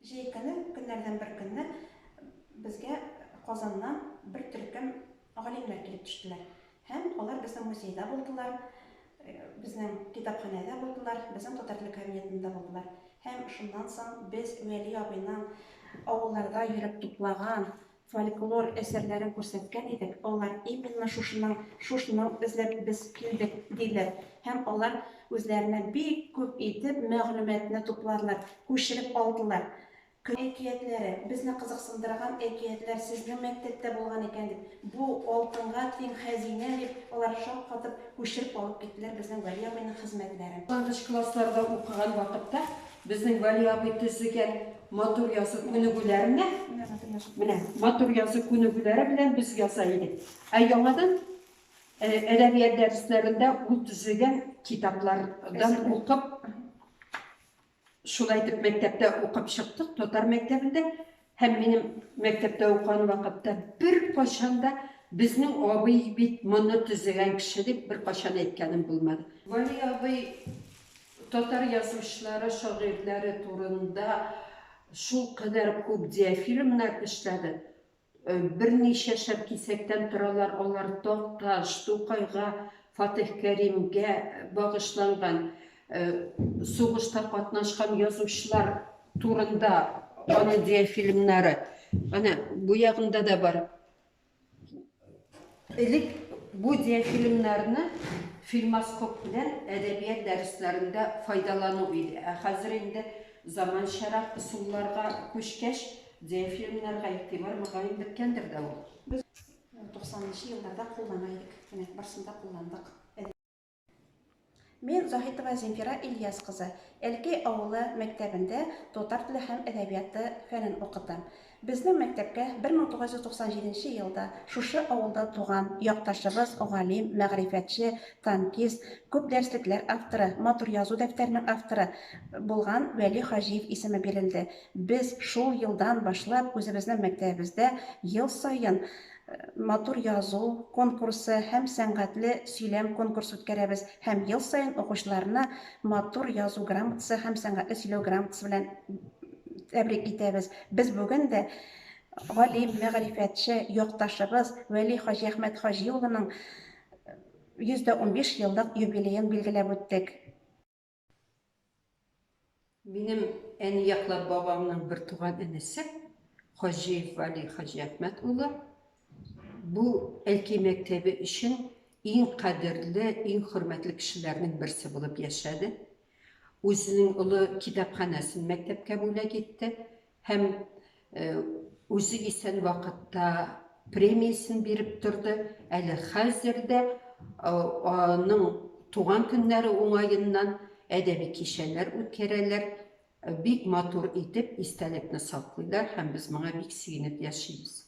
Җәй көне, көннәрдән бер көнне безгә Казаннан бер төркем галимнәр килеп төштеләр. Һәм алар безнең музейда булдылар, безнең китапханәдә булдылар, безнең татар теле кабинетында булдылар. Һәм шуннан соң без Вәли абыйның авылларда йөреп туплаган Фольклор әсәрләрен күрсәткән идек, алар именно шушының, шушыны эзләп без килдек, диләр. Һәм алар үзләренә бик күп итеп мәгълүматны тупладылар, күчереп алдылар. Көн әкиятләре, безне кызыксындырган әкиятләр сезнең мәктәптә булган икән дип, бу алтынга тиң хәзинә дип, алар шаккатып күчереп алып киттеләр безнең Вәли абыйның хезмәтләрен. Башлангыч классларда укыган вакытта Безнең Вәли абый төзегән матур язу күнегүләренә, менә матур язу күнегүләре белән без яза идек. Ә яңадан әдәбият дәресләрендә ул төзегән китаплардан укып, шулай итеп мәктәптә укып чыктык, татар мәктәбендә. Һәм минем мәктәптә укыган вакытта беркайчан да безнең абый бит моны төзегән кеше дип беркайчан әйткәнем булмады. Вәли абый Татар язучылары, шагыйрьләре турында шулкадәр күп диафильмнар эшләде. Берничәшәр кисәктән торалар алар Такташ, Тукайга, Фатыйх Кәримгә багышланган, сугышта катнашкан язучылар турында аның диафильмнары. Әнә бу ягында да бар. Элек бу диафильмнарны фильмоскоп белән әдәбият дәресләрендә файдалану иде. Ә хәзер инде заманчарак ысулларга күчкәч, диафильмнарга игътибар мөгаен беткәндер дә ул. Без туксанынчы елларда куллана идек. Менә барысын да кулландык. Мин Заһитова Земфира Ильяс кызы, Әлкәй авылы мәктәбендә татар теле һәм әдәбияты фәнен укытам. Безнең мәктәпкә 1997 нче елда шушы авылда туган якташыбыз, галим, мәгърифәтче, танкист, күп дәреслекләр авторы, матур язу дәфтәренең авторы булган Вәли Хаҗиев исеме бирелде. Без шул елдан башлап үзебезнең мәктәбебездә ел саен Матур язу конкурсы һәм сәнгатьле сөйләм конкурсы үткәрәбез һәм ел саен укучыларны матур язу грамотасы һәм сәнгатьле сөйләү грамотасы белән тәбрик итәбез. Без бүген дә галим, мәгърифәтче, якташыбыз Вәли Хаҗиәхмәт Хаҗи улының 115 еллык юбилеен билгеләп үттек. Минем әни яклап бабамның бертуган энесе Хаҗиев Вәли Хаҗиәхмәт улы бу Әлки мәктәбе өчен иң кадерле, иң хөрмәтле кешеләрнең берсе булып яшәде. Үзенең олы китапханәсен мәктәпкә бүләк итте Һәм үзе исән вакытта премиясен биреп торды. Әле хәзер дә аның туган көннәре уңаеннан әдәби кичәләр үткәрәләр. Бик матур итеп истәлекне саклыйлар һәм без моңа бик сөенеп яшибез.